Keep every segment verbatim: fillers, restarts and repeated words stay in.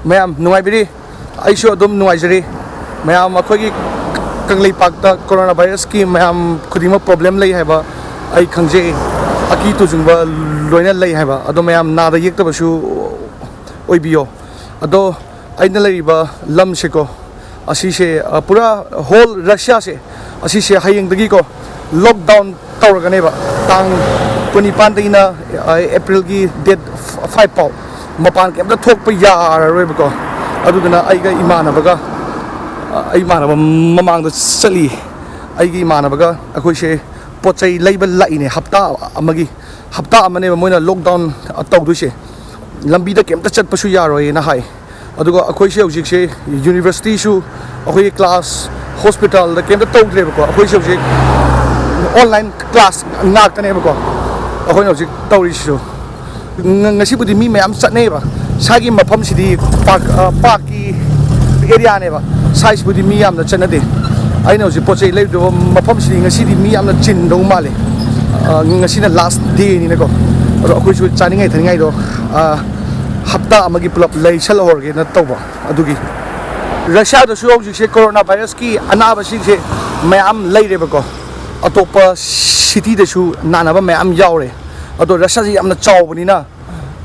ꯃꯌꯥꯝ ꯅꯨꯡꯉꯥꯏꯕꯤꯔꯤ? ꯑꯩꯁꯨ ꯑꯗꯨꯝ ꯅꯨꯡꯉꯥꯏꯖꯔꯤ꯫ ꯃꯌꯥꯝ, ꯑꯩꯈꯣꯏꯒꯤ ꯀꯪꯂꯩꯄꯥꯛꯇ ꯀꯣꯔꯣꯅꯥ ꯚꯥꯏꯔꯁꯀꯤ ꯃꯌꯥꯝ ꯈꯨꯗꯤꯡꯃꯛ ꯄ꯭ꯔꯣꯕ꯭ꯂꯦꯝ ꯂꯩ ꯍꯥꯏꯕ ꯑꯩ ꯈꯪꯖꯩ꯫ ꯑꯀꯤ ꯇꯨꯖꯨꯡꯕ ꯂꯣꯏꯅ ꯂꯩ ꯍꯥꯏꯕ꯫ ꯑꯗꯣ ꯃꯌꯥꯝ ꯅꯥꯗ ꯌꯦꯛꯇꯕꯁꯨ ꯑꯣꯏꯕꯤꯌꯣ꯫ ꯑꯗꯣ ꯑꯩꯅ ꯂꯩꯔꯤꯕ ꯂꯝꯁꯦꯀꯣ, ꯑꯁꯤꯁꯦ, ꯑ, ꯄꯨꯔꯥ ꯍꯣꯜ ꯔꯁꯤꯌꯥꯁꯦ, ꯑꯁꯤꯁꯦ ꯍꯌꯦꯡꯗꯒꯤꯀꯣ ꯂꯣꯛꯗꯥꯎꯟ ꯇꯧꯔꯒꯅꯦꯕ꯫ ꯇꯥꯡ ꯀꯨꯟꯅꯤꯄꯥꯟꯗꯒꯤꯅ, ꯑ, ꯑꯦꯄ꯭ꯔꯤꯜꯒꯤ ꯗꯦꯠ ꯐꯥꯏꯚ ꯐꯥꯎ ꯃꯄꯥꯟ ꯀꯩꯝꯇ ꯊꯣꯛꯄ ꯌꯥꯔꯔꯣꯏꯕꯀꯣ꯫ ꯑꯗꯨꯗꯨꯅ ꯑꯩꯒ ꯏꯃꯥꯟꯅꯕꯒ, ꯑ, ꯑꯩ ꯏꯃꯥꯟꯅꯕ ꯃꯃꯥꯡꯗ ꯆꯠꯂꯤ꯫ ꯑꯩꯒꯤ ꯏꯃꯥꯟꯅꯕꯒ ꯑꯩꯈꯣꯏꯁꯦ ꯄꯣꯠ ꯆꯩ ꯂꯩꯕ ꯂꯥꯛꯏꯅꯦ, ꯍꯞꯇꯥ ꯑꯃꯒꯤ꯫ ꯍꯞꯇꯥ ꯑꯃꯅꯦꯕ ꯃꯣꯏꯅ ꯂꯣꯛꯗꯥꯎꯟ ꯇꯧꯗꯣꯏꯁꯦ꯫ ꯂꯝꯕꯤꯗ ꯀꯩꯝꯇ ꯆꯠꯄꯁꯨ ꯌꯥꯔꯣꯏꯅ ꯍꯥꯏ꯫ ꯑꯗꯨꯒ ꯑꯩꯈꯣꯏꯁꯦ ꯍꯧꯖꯤꯛꯁꯦ ꯌꯨꯅꯤꯚꯔꯁꯤꯇꯤꯁꯨ, ꯑꯩꯈꯣꯏꯒꯤ ꯀ꯭ꯂꯥꯁ, ꯍꯣꯁꯄꯤꯇꯥꯜꯗ ꯀꯩꯝꯇ ꯇꯧꯗ꯭ꯔꯦꯕꯀꯣ꯫ ꯑꯩꯈꯣꯏꯁꯦ ꯍꯧꯖꯤꯛ ꯑꯣꯟꯂꯥꯏꯟ ꯀ꯭ꯂꯥꯁ ꯉꯥꯛꯇꯅꯦꯕꯀꯣ ꯑꯩꯈꯣꯏꯅ ꯍꯧꯖꯤꯛ ꯇꯧꯔꯤꯁꯤꯁꯨ꯫ ꯉ-, ꯉꯁꯤꯕꯨꯗꯤ ꯃꯤ ꯃꯌꯥꯝ ꯆꯠꯅꯩꯌꯦꯕ꯫ ꯁ꯭ꯋꯥꯏꯒꯤ ꯃꯐꯝꯁꯤꯗꯤ ꯄꯥꯔꯛ, ꯑ, ꯄꯥꯔꯛꯀꯤ ꯑꯦꯔꯤꯌꯥꯅꯦꯕ꯫ ꯁ꯭ꯋꯥꯏꯁꯤꯕꯨꯗꯤ ꯃꯤ ꯌꯥꯝꯅ ꯆꯠꯅꯗꯦ꯫ ꯑꯩꯅ ꯍꯧꯖꯤꯛ ꯄꯣꯠ ꯆꯩ ꯂꯩꯔꯨꯗꯕ ꯃꯐꯝꯁꯤꯗꯤ ꯉꯁꯤꯗꯤ ꯃꯤ ꯌꯥꯝꯅ ꯆꯤꯟꯗꯧ ꯃꯥꯜꯂꯦ꯫ ꯑ, ꯉꯁꯤꯅ ꯂꯥꯁ ꯗꯦꯅꯤꯅꯀꯣ꯫ ꯑꯗꯣ ꯑꯩꯈꯣꯏꯁꯨ ꯆꯥꯅꯤꯡꯉꯥꯏ ꯊꯛꯅꯤꯡꯉꯥꯏꯗꯣ, ꯑ, ꯍꯞꯇꯥ ꯑꯃꯒꯤ ꯄꯨꯂꯞ ꯂꯩꯁꯜꯍꯧꯔꯒꯦꯅ ꯇꯧꯕ꯫ ꯑꯗꯨꯒꯤ ꯔꯁꯤꯌꯥꯗꯁꯨ ꯍꯧꯖꯤꯛꯁꯦ ꯀꯣꯔꯣꯅꯥ ꯚꯥꯏꯔꯁꯀꯤ ꯑꯅꯥꯕꯁꯤꯡꯁꯦ ꯃꯌꯥꯝ ꯂꯩꯔꯦꯕꯀꯣ꯫ ꯑꯇꯣꯞꯄ ꯁꯤꯇꯤꯗꯁꯨ ꯅꯥꯅꯕ ꯃꯌꯥꯝ ꯌꯥꯎꯔꯦ꯫ ꯑꯗꯣ ꯔꯁꯤꯌꯥꯁꯤ ꯌꯥꯝꯅ ꯆꯥꯎꯕꯅꯤꯅ,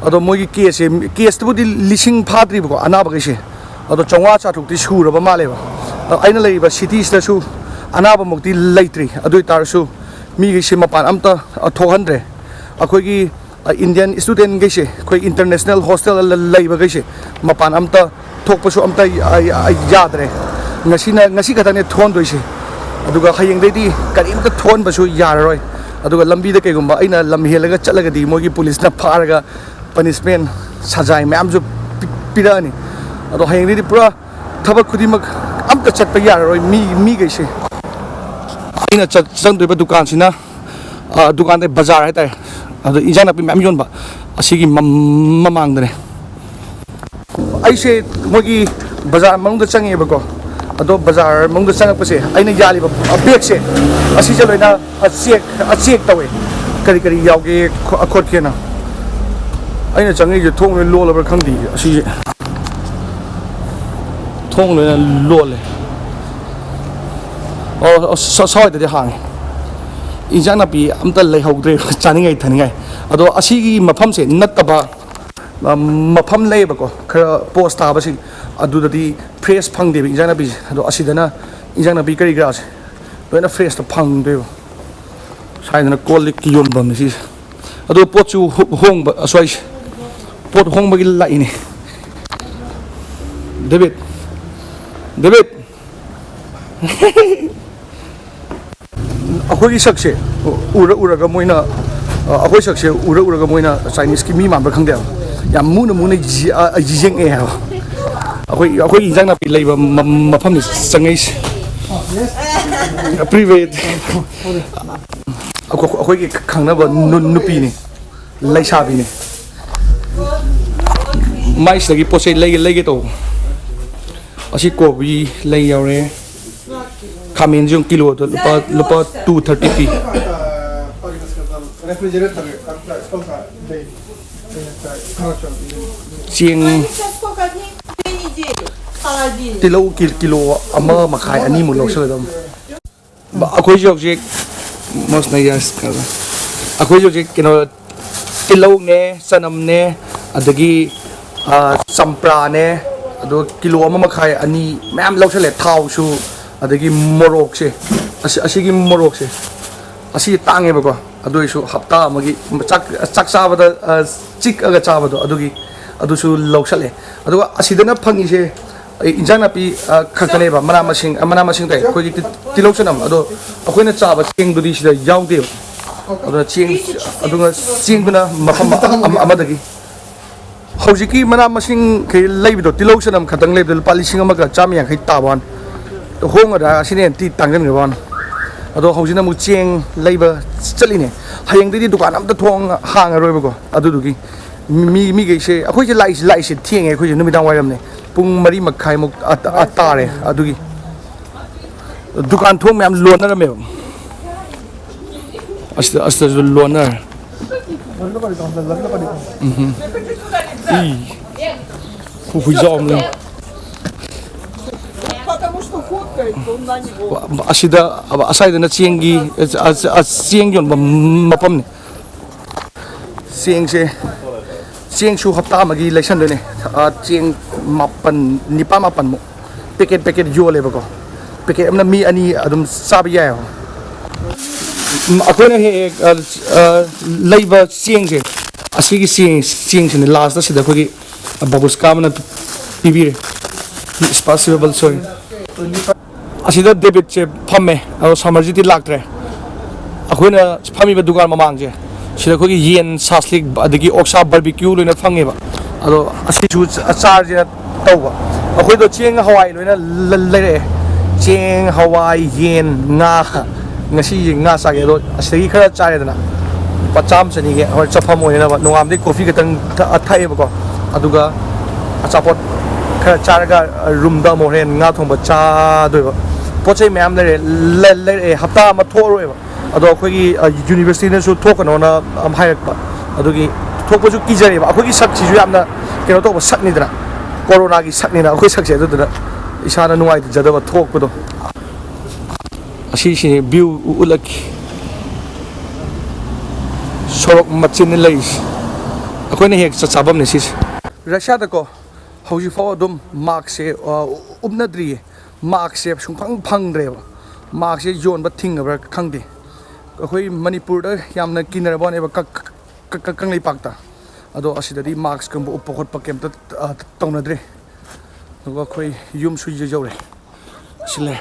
ꯑꯗꯣ ꯃꯣꯏꯒꯤ ꯀꯦꯁꯁꯦ, ꯀꯦꯁꯇꯨꯕꯨꯗꯤ ꯂꯤꯁꯤꯡ ꯐꯥꯗ꯭ꯔꯤꯕꯀꯣ ꯑꯅꯥꯕꯈꯩꯁꯦ꯫ ꯑꯗꯣ ꯆꯥꯝꯃꯉꯥ ꯆꯥꯇ꯭ꯔꯨꯛꯇꯤ ꯁꯨꯔꯕ ꯃꯥꯜꯂꯦꯕ꯫ ꯑꯗꯣ ꯑꯩꯅ ꯂꯩꯔꯤꯕ ꯁꯤꯇꯤꯁꯤꯗꯁꯨ ꯑꯅꯥꯕꯃꯛꯇꯤ ꯂꯩꯇ꯭ꯔꯤ꯫ ꯑꯗꯨ ꯑꯣꯏ ꯇꯥꯔꯁꯨ ꯃꯤꯈꯩꯁꯦ ꯃꯄꯥꯟ ꯑꯝꯇ, ꯑ, ꯊꯣꯛꯍꯟꯗ꯭ꯔꯦ꯫ ꯑꯩꯈꯣꯏꯒꯤ, ꯑ, ꯏꯟꯗꯤꯌꯟ ꯁ꯭ꯇꯨꯗꯦꯟꯈꯩꯁꯦ, ꯑꯩꯈꯣꯏ ꯏꯟꯇꯔꯅꯦꯁꯅꯦꯜ ꯍꯣꯁꯇꯦꯜꯗ ꯂꯩꯕꯈꯩꯁꯦ ꯃꯄꯥꯟ ꯑꯝꯇ ꯊꯣꯛꯄꯁꯨ ꯑꯝꯇ, ꯑ, ꯑ, ꯌꯥꯗ꯭ꯔꯦ꯫ ꯉꯁꯤꯅ, ꯉꯁꯤ ꯈꯛꯇꯅꯦ ꯊꯣꯛꯍꯟꯗꯣꯏꯁꯦ꯫ ꯑꯗꯨꯒ ꯍꯌꯦꯡꯗꯩꯗꯤ ꯀꯔꯤꯝꯇ ꯊꯣꯛꯍꯟꯕꯁꯨ ꯌꯥꯔꯔꯣꯏ꯫ ꯑꯗꯨꯒ ꯂꯝꯕꯤꯗ ꯀꯩꯒꯨꯝꯕ ꯑꯩꯅ ꯂꯝ ꯍꯦꯜꯂꯒ ꯆꯠꯂꯒꯗꯤ ꯃꯣꯏꯒꯤ ꯄꯨꯂꯤꯁꯅ ꯐꯥꯔꯒ ꯄꯅꯤꯁꯃꯦꯟ, ꯁꯖꯥꯏ ꯃꯌꯥꯝꯁꯨ ꯄꯤ-, ꯄꯤꯔꯛꯑꯅꯤ꯫ ꯑꯗꯣ ꯍꯌꯦꯡꯗꯩꯗꯤ ꯄꯨꯔꯥ ꯊꯕꯛ ꯈꯨꯗꯤꯡꯃꯛ ꯑꯝꯇ ꯆꯠꯄ ꯌꯥꯔꯔꯣꯏ ꯃꯤ, ꯃꯤꯈꯩꯁꯦ꯫ ꯑꯩꯅ ꯆꯠ-, ꯆꯪꯗꯣꯏꯕ ꯗꯨꯀꯥꯟꯁꯤꯅ, ꯑ, ꯗꯨꯀꯥꯟꯗ ꯕꯖꯥꯔ ꯍꯥꯏꯇꯥꯔꯦ꯫ ꯑꯗꯣ ꯏꯟꯖꯥꯡ ꯅꯥꯄꯤ ꯃꯌꯥꯝ ꯌꯣꯟꯕ ꯑꯁꯤꯒꯤ ꯃꯝ-, ꯃꯃꯥꯡꯗꯅꯦ꯫ ꯑꯩꯁꯦ ꯃꯣꯏꯒꯤ ꯕꯖꯥꯔ ꯃꯅꯨꯡꯗ ꯆꯪꯉꯦꯕꯀꯣ꯫ ꯑꯗꯣ ꯕꯖꯥꯔ ꯃꯅꯨꯡꯗ ꯆꯪꯉꯛꯄꯁꯦ ꯑꯩꯅ ꯌꯥꯜꯂꯤꯕ ꯕꯦꯒꯁꯦ ꯑꯁꯤꯁꯦ ꯂꯣꯏꯅ ꯆꯦꯛ, ꯆꯦꯛ ꯇꯧꯋꯦ꯫ ꯀꯔꯤ ꯀꯔꯤ ꯌꯥꯎꯒꯦ ꯈꯣ-, ꯈꯣꯠꯀꯦꯅ꯫ ꯑꯩꯅ ꯆꯪꯉꯛꯏꯁꯦ ꯊꯣꯡ ꯂꯣꯏ ꯂꯣꯜꯂꯕ꯭ꯔꯥ ꯈꯪꯗꯦ꯫ ꯑꯁꯤꯁꯦ ꯊꯣꯡ ꯂꯣꯏꯅ ꯂꯣꯜꯂꯦ꯫ ꯑꯣ, ꯑꯣ, ꯁ-, ꯁ꯭ꯋꯥꯏꯗꯗꯤ ꯍꯥꯡꯉꯦ꯫ ꯏꯟꯖꯥꯡ ꯅꯥꯄꯤ ꯑꯝꯇ ꯂꯩꯍꯧꯗ꯭ꯔꯦ ꯆꯥꯅꯤꯡꯉꯥꯏ ꯊꯛꯅꯤꯡꯉꯥꯏ꯫ ꯑꯗꯣ ꯑꯁꯤꯒꯤ ꯃꯐꯝꯁꯦ ꯅꯠꯇꯕ, ꯑ, ꯃꯐꯝ ꯂꯩꯌꯦꯕꯀꯣ, ꯈꯔ ꯄꯣꯁ ꯇꯥꯕꯁꯤꯡ, ꯑꯗꯨꯗꯗꯤ ꯐ꯭ꯔꯦꯁ ꯐꯪꯗꯦꯕ ꯏꯟꯖꯥꯡ ꯅꯥꯄꯤꯁꯦ꯫ ꯑꯗꯣ ꯑꯁꯤꯗꯅ ꯏꯟꯖꯥꯡ ꯅꯥꯄꯤ ꯀꯔꯤ ꯀꯔꯥꯁꯦ ꯂꯣꯏꯅ ꯐ꯭ꯔꯦꯁꯇ ꯐꯪꯗꯣꯏꯕ꯫ ꯁ꯭ꯋꯥꯏꯗꯅ ꯀꯣꯜ ꯂꯤꯛꯀꯤ ꯌꯣꯟꯐꯝꯅꯤ ꯁꯤꯁꯦ꯫ ꯑꯗꯣ ꯄꯣꯠꯁꯨ ꯍꯣ-, ꯍꯣꯡꯕ, ꯑꯁ꯭ꯋꯥꯏꯁꯦ꯫ ꯄꯣꯠ ꯍꯣꯡꯕꯒꯤ ꯂꯥꯛꯏꯅꯦ꯫ Debit, debit. ꯑꯩꯈꯣꯏꯒꯤ ꯁꯛꯁꯦ ꯎꯔ ꯎꯔꯒ ꯃꯣꯏꯅ, ꯑ, ꯑꯩꯈꯣꯏ ꯁꯛꯁꯦ ꯎꯔ ꯎꯔꯒ ꯃꯣꯏꯅ ꯆꯥꯏꯅꯤꯁꯀꯤ ꯃꯤ ꯃꯥꯟꯕ꯭ꯔꯥ ꯈꯪꯗꯦ ꯍꯥꯏꯕ꯫ ꯌꯥꯝ ꯃꯨꯅ ꯃꯨꯅ ꯌꯦ-, ꯑ, ꯌꯦꯡꯉꯛꯑꯦ ꯍꯥꯏꯕ꯫ ꯑꯩꯈꯣꯏ, ꯑꯩꯈꯣꯏ ꯏꯟꯖꯥꯡ ꯅꯥꯄꯤ ꯂꯩꯕ ꯃ-, ꯃꯐꯝꯗ ꯆꯪꯉꯛꯏꯁꯦ꯫ Привет. ꯑꯩꯈꯣꯏ-, ꯑꯩꯈꯣꯏꯒꯤ ꯈꯪꯅꯕ ꯅꯨ-, ꯅꯨꯄꯤꯅꯤ, ꯂꯩꯁꯥꯕꯤꯅꯤ꯫ ꯃꯥꯏꯁꯤꯗꯒꯤ ꯄꯣꯠ ꯆꯩ ꯂꯩꯒꯦ, ꯂꯩꯒꯦ ꯇꯧꯕ꯫ ꯑꯁꯤ ꯀꯣꯕꯤ ꯂꯩ ꯌꯥꯎꯔꯦ꯫ ꯈꯥꯃꯦꯟꯁꯤ ꯑꯃꯨꯛ ꯀꯤꯂꯣꯗ ꯂꯨꯄꯥ, ꯂꯨꯄꯥ two thirty ꯄꯤ꯫ Рефрижератор как-то сколько дней? Короче, ꯆꯦꯡ, Они сейчас сколько дней? Две недели в холодильнике. ꯇꯤꯜꯍꯧ ꯀꯤ-, ꯀꯤꯂꯣ ꯑꯃ ꯃꯈꯥꯏ, ꯑꯅꯤꯃꯨꯛ ꯂꯧꯁꯤꯜꯂꯗꯕꯅꯤ꯫ ꯑꯩꯈꯣꯏꯁꯦ ꯍꯧꯖꯤꯛ ꯃꯁꯅ ꯌꯥꯁ ꯀꯥꯗ꯫ ꯑꯩꯈꯣꯏꯁꯦ ꯍꯧꯖꯤꯛ ꯀꯩꯅꯣ, ꯇꯤꯜꯍꯧꯅꯦ, ꯆꯅꯝꯅꯦ, ꯑꯗꯒꯤ, ꯑ, ꯆꯝꯄ꯭ꯔꯥꯅꯦ, ꯑꯗꯣ ꯀꯤꯂꯣ ꯑꯃ ꯃꯈꯥꯏ, ꯑꯅꯤ ꯃꯌꯥꯝ ꯂꯧꯁꯜꯂꯦ꯫ ꯊꯥꯎꯁꯨ, ꯑꯗꯒꯤ ꯃꯣꯔꯣꯛꯁꯦ, ꯑꯁꯤ, ꯑꯁꯤꯒꯤ ꯃꯣꯔꯣꯛꯁꯦ, ꯑꯁꯤ ꯇꯥꯡꯉꯦꯕꯀꯣ, ꯑꯗꯨ ꯑꯣꯏꯁꯨ ꯍꯞꯇꯥ ꯑꯃꯒꯤ ꯆꯥꯛ, ꯆꯥꯛ ꯆꯥꯕꯗ, ꯑ, ꯆꯤꯛꯑꯒ ꯆꯥꯕꯗꯣ, ꯑꯗꯨꯒꯤ, ꯑꯗꯨꯁꯨ ꯂꯧꯁꯜꯂꯦ꯫ ꯑꯗꯨꯒ ꯑꯁꯤꯗꯅ ꯐꯪꯉꯤꯁꯦ, ꯑꯩ ꯏꯟꯖꯥꯡ ꯅꯥꯄꯤ, ꯑ, ꯈꯛꯇꯅꯦꯕ, ꯃꯅꯥ ꯃꯁꯤꯡ, ꯑ, ꯃꯅꯥ ꯃꯁꯤꯡ ꯇꯥꯏ, ꯑꯩꯈꯣꯏꯒꯤ ꯇꯤ-, ꯇꯤꯜꯍꯧ ꯆꯅꯝ꯫ ꯑꯗꯣ ꯑꯩꯈꯣꯏꯅ ꯆꯥꯕ ꯆꯦꯡꯗꯨꯗꯤ ꯁꯤꯗ ꯌꯥꯎꯗꯦꯕ꯫ ꯑꯗꯨꯅ ꯆꯦꯡ, ꯑꯗꯨꯒ ꯆꯦꯡꯗꯨꯅ ꯃꯐꯝ ꯑꯃ-, ꯑꯃ-, ꯑꯃꯗꯒꯤ꯫ ꯍꯧꯖꯤꯛꯀꯤ ꯃꯅꯥ ꯃꯁꯤꯡ ꯀꯩ ꯂꯩꯕꯗꯣ, ꯇꯤꯜꯍꯧ ꯆꯅꯝ ꯈꯛꯇꯪ ꯂꯩꯕꯗꯣ ꯂꯨꯄꯥ ꯂꯤꯁꯤꯡ ꯑꯃꯒ ꯆꯥꯝꯃ ꯌꯥꯡꯈꯩ ꯇꯥꯕ ꯋꯥꯅꯤ꯫ ꯍꯣꯡꯒꯗ꯭ꯔꯥ ꯑꯁꯤꯅ ꯍꯦꯟꯅ ꯊꯤ ꯇꯥꯡꯒꯟꯈ꯭ꯔꯕ ꯋꯥꯅꯤ꯫ ꯑꯗꯣ ꯍꯧꯖꯤꯛꯅ ꯑꯃꯨꯛ ꯆꯦꯡ ꯂꯩꯕ ꯆꯠꯂꯤꯅꯦ꯫ ꯍꯌꯦꯡꯗꯩꯗꯤ ꯗꯨꯀꯥꯟ ꯑꯝꯇ ꯊꯣꯡ ꯍꯥꯡꯉꯔꯣꯏꯕꯀꯣ꯫ ꯑꯗꯨꯗꯨꯒꯤ ꯃꯤ, ꯃꯤꯈꯩꯁꯦ, ꯑꯩꯈꯣꯏꯁꯦ ꯂꯥꯛꯏꯁꯦ, ꯂꯥꯛꯏꯁꯦ ꯊꯦꯡꯉꯦ꯫ ꯑꯩꯈꯣꯏꯁꯦ ꯅꯨꯃꯤꯗꯥꯡ ꯋꯥꯏꯔꯝꯅꯦ, ꯄꯨꯡ ꯃꯔꯤ ꯃꯈꯥꯏꯃꯨꯛ ꯑ-, ꯑ-, ꯇꯥꯔꯦ꯫ ꯑꯗꯨꯒꯤ ꯗꯨꯀꯥꯟ ꯊꯣꯡ ꯃꯌꯥꯝ ꯂꯣꯟꯅꯔꯝꯃꯦꯕ꯫ ꯑꯁꯤꯗ, ꯑꯁꯤꯗꯁꯨ ꯂꯣꯟꯅꯔꯦ꯫ ꯎꯝ꯫ ꯏ꯫ ꯈꯨ-, ꯈꯨꯖꯥꯎ ꯑꯃ ꯂꯩ꯫ Потому что фоткает, он на него. ꯑꯁꯤꯗ, ꯑꯁꯥꯏꯗꯅ ꯆꯦꯡꯒꯤ, ꯑ, ꯑ, ꯆꯦꯡ ꯌꯣꯟꯕ ꯃꯐꯝꯅꯤ꯫ ꯆꯦꯡꯁꯦ, ꯆꯦꯡꯁꯨ ꯍꯞꯇꯥ ꯑꯃꯒꯤ ꯂꯩꯁꯟꯗꯣꯏꯅꯦ꯫ ꯑ, ꯆꯦꯡ ꯃꯥꯄꯟ, ꯅꯤꯄꯥꯟ ꯃꯥꯄꯟꯃꯨꯛ ꯄꯦꯀꯦꯠ ꯄꯦꯀꯦꯠ ꯌꯣꯜꯂꯦꯕꯀꯣ꯫ ꯄꯦꯀꯦꯠ ꯑꯃꯅ ꯃꯤ ꯑꯅꯤ ꯑꯗꯨꯝ ꯆꯥꯕ ꯌꯥꯏꯑꯕ꯫ ꯎꯝ, ꯑꯩꯈꯣꯏꯅ ꯍꯦꯛ ꯍꯦꯛ, ꯑ, ꯑ, ꯂꯩꯕ ꯆꯦꯡꯁꯦ, ꯑꯁꯤꯒꯤ ꯆꯦꯡ, ꯆꯦꯡꯁꯤꯅꯦ ꯂꯥꯁꯇ ꯁꯤꯗ ꯑꯩꯈꯣꯏꯒꯤ ꯕꯕꯨꯁꯀꯥ ꯑꯃꯅ ꯄꯤꯕꯤꯔꯦ꯫ It's possible, sorry. ꯑꯁꯤꯗ ꯗꯦꯕꯤꯠꯁꯦ ꯐꯝꯃꯦ, ꯑꯗꯣ ꯁꯃꯔꯖꯤꯠꯇꯤ ꯂꯥꯛꯇ꯭ꯔꯦ꯫ ꯑꯩꯈꯣꯏꯅ ꯐꯝꯃꯤꯕ ꯗꯨꯀꯥꯟ ꯃꯃꯥꯡꯁꯦ, ꯁꯤꯗ ꯑꯩꯈꯣꯏꯒꯤ ꯌꯦꯟ ꯁꯥꯁꯂꯤꯛ, ꯑꯗꯒꯤ ꯑꯣꯛꯁꯥ ꯕꯔꯕꯤꯀ꯭ꯌꯨ ꯂꯣꯏꯅ ꯐꯪꯉꯦꯕ꯫ ꯑꯗꯣ ꯑꯁꯤꯁꯨ ꯆ-, ꯆꯥꯔꯁꯦꯅ ꯇꯧꯕ꯫ ꯑꯩꯈꯣꯏꯗꯣ ꯆꯦꯡ ꯍꯋꯥꯏ ꯂꯣꯏꯅ ꯂ-, ꯂꯩꯔꯛꯑꯦ꯫ ꯆꯦꯡ, ꯍꯋꯥꯏ, ꯌꯦꯟ, ꯉꯥ꯫ ꯉꯁꯤ ꯉꯥ ꯆꯥꯒꯦ꯫ ꯑꯗꯣ ꯑꯁꯤꯗꯒꯤ ꯈꯔ ꯆꯥꯔꯦꯗꯅ, ꯂꯨꯄꯥ ꯆꯥꯝꯃ ꯆꯅꯤꯒꯤ ꯍꯣꯏ ꯆꯠꯐꯝ ꯑꯣꯏꯅꯅꯕ꯫ ꯅꯣꯡꯉꯥꯟꯕꯗꯩ ꯀꯣꯐꯤ ꯈꯛꯇꯪ ꯊꯛ-, ꯊꯛꯑꯦꯕꯀꯣ꯫ ꯑꯗꯨꯒ ꯑꯆꯥꯄꯣꯠ ꯈꯔ ꯆꯥꯔꯒ ꯔꯨꯝꯗ ꯑꯃꯨꯛ ꯍꯣꯔꯦꯟ ꯉꯥ ꯊꯣꯡꯕ ꯆꯥꯗꯣꯏꯕ꯫ ꯄꯣꯠ ꯆꯩ ꯃꯌꯥꯝ ꯂꯩꯔꯦ, ꯂꯩ-, ꯂꯩꯔꯛꯑꯦ꯫ ꯍꯞꯇꯥ ꯑꯃ ꯊꯣꯛꯑꯔꯣꯏꯕ꯫ ꯑꯗꯣ ꯑꯩꯈꯣꯏꯒꯤ, ꯑ, ꯌꯨꯅꯤꯚꯔꯁꯤꯇꯤꯅꯁꯨ ꯊꯣꯛꯀꯅꯣꯅ ꯑꯃ ꯍꯥꯏꯔꯛꯄ꯫ ꯑꯗꯨꯒꯤ ꯊꯣꯛꯄꯁꯨ ꯀꯤꯖꯔꯦꯕ꯫ ꯑꯩꯈꯣꯏꯒꯤ ꯁꯛꯁꯤꯁꯨ ꯌꯥꯝꯅ ꯀꯩꯅꯣ ꯇꯧꯕ ꯁꯛꯅꯤꯗꯅ, ꯀꯣꯔꯣꯅꯥꯒꯤ ꯁꯛꯅꯤꯅ ꯑꯩꯈꯣꯏ ꯁꯛꯁꯦ꯫ ꯑꯗꯨꯗꯨꯅ ꯏꯁꯥꯅ ꯅꯨꯡꯉꯥꯏꯖꯗꯕ ꯊꯣꯛꯄꯗꯣ꯫ ꯑꯁꯤꯁꯤꯅꯦ ꯚ꯭ꯌꯨ ꯎꯠꯂꯛꯈꯤ꯫ ꯁꯣꯔꯣꯛ ꯃꯆꯤꯟꯅ ꯂꯩꯔꯤꯁꯦ꯫ ꯑꯩꯈꯣꯏꯅ ꯍꯦꯛ ꯆꯥꯛ ꯆꯥꯐꯝꯅꯦ ꯁꯤꯁꯦ꯫ ꯔꯁꯤꯌꯥꯗꯀꯣ ꯍꯧꯖꯤꯛꯐꯥꯎ ꯑꯗꯨꯝ ꯃꯥꯛꯁꯦ, ꯑ, ꯎꯞꯅꯗ꯭ꯔꯤꯌꯦ꯫ ꯃꯥꯛꯁꯦ ꯁꯨꯡꯐꯪ ꯐꯪꯗ꯭ꯔꯦꯕ꯫ ꯃꯥꯛꯁꯦ ꯌꯣꯟꯕ ꯊꯤꯡꯉꯕ꯭ꯔꯥ ꯈꯪꯗꯦ꯫ ꯑꯩꯈꯣꯏ ꯃꯅꯤꯄꯨꯔꯗ ꯌꯥꯝꯅ ꯀꯤꯅꯔꯕ ꯋꯥꯅꯦꯕ ꯀꯛ-, ꯀꯛ-, ꯀꯛ-, ꯀꯪꯂꯩꯄꯥꯛꯇ꯫ ꯑꯗꯣ ꯑꯁꯤꯗꯗꯤ ꯃꯥꯛꯁꯀꯨꯝꯕ ꯎꯞꯄ ꯈꯣꯠꯄ ꯀꯩꯝꯇ, ꯑ, ꯇꯧꯅꯗ꯭ꯔꯦ꯫ ꯑꯗꯨꯒ ꯑꯩꯈꯣꯏ ꯌꯨꯝꯁꯨ ꯌꯧꯔꯦ꯫ ꯑꯁꯤ ꯂꯩ꯫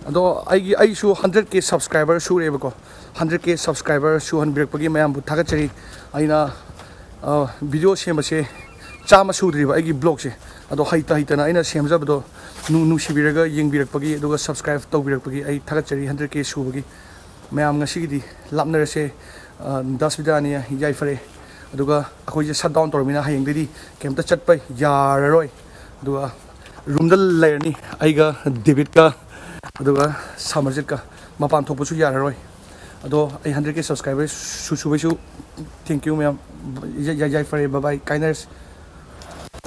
ꯑꯗꯣ ꯑꯩꯒꯤ, ꯑꯩꯁꯨ hundred K subscriber ꯁꯨꯔꯦꯕꯀꯣ꯫ Hundred K subscriber ꯁꯨꯍꯟꯕꯤꯔꯛꯄꯒꯤ ꯃꯌꯥꯝꯕꯨ ꯊꯥꯒꯠꯆꯔꯤ꯫ ꯑꯩꯅ, ꯑ, video ꯁꯦꯝꯕꯁꯦ ꯆꯥꯝꯃ ꯁꯨꯗ꯭ꯔꯤꯕ ꯑꯩꯒꯤ vlogꯁꯦ꯫ ꯑꯗꯣ ꯍꯩꯇ ꯍꯩꯇꯅ ꯑꯩꯅ ꯁꯦꯝꯖꯕꯗꯣ ꯅꯨ-, ꯅꯨꯡꯁꯤꯕꯤꯔꯒ ꯌꯦꯡꯕꯤꯔꯛꯄꯒꯤ, ꯑꯗꯨꯒ subscribe ꯇꯧꯕꯤꯔꯛꯄꯒꯤ ꯑꯩ ꯊꯥꯒꯠꯆꯔꯤ, hundred K ꯁꯨꯕꯒꯤ꯫ ꯃꯌꯥꯝ ꯉꯁꯤꯒꯤꯗꯤ ꯂꯥꯞꯅꯔꯁꯦ꯫ ꯑ, ꯗꯥꯁ ꯕꯤꯗꯥꯅꯤ, ꯌꯥꯏꯐꯔꯦ꯫ ꯑꯗꯨꯒ ꯑꯩꯈꯣꯏꯁꯦ shutdown ꯇꯧꯔꯃꯤꯅ ꯍꯌꯦꯡꯗꯩꯗꯤ ꯀꯩꯝꯇ ꯆꯠꯄ ꯌꯥꯔꯔꯣꯏ꯫ ꯑꯗꯨꯒ ꯔꯨꯝꯗ ꯂꯩꯔꯅꯤ ꯑꯩꯒ ꯗꯦꯕꯤꯠꯀ꯫ ꯑꯗꯨꯒ ꯁꯃꯔꯖꯤꯠꯀ꯫ ꯃꯄꯥꯟ ꯊꯣꯛꯄꯁꯨ ꯌꯥꯔꯔꯣꯏ꯫ ꯑꯗꯣ ꯑꯩ hundred K subscriber ꯁꯨ-, ꯁꯨꯕꯩꯁꯨ thank you ꯃꯌꯥꯝ꯫ ꯌꯥ-, ꯌꯥ-, ꯌꯥꯏꯐꯔꯦ, bye bye, ꯀꯥꯏꯅꯔꯁꯤ꯫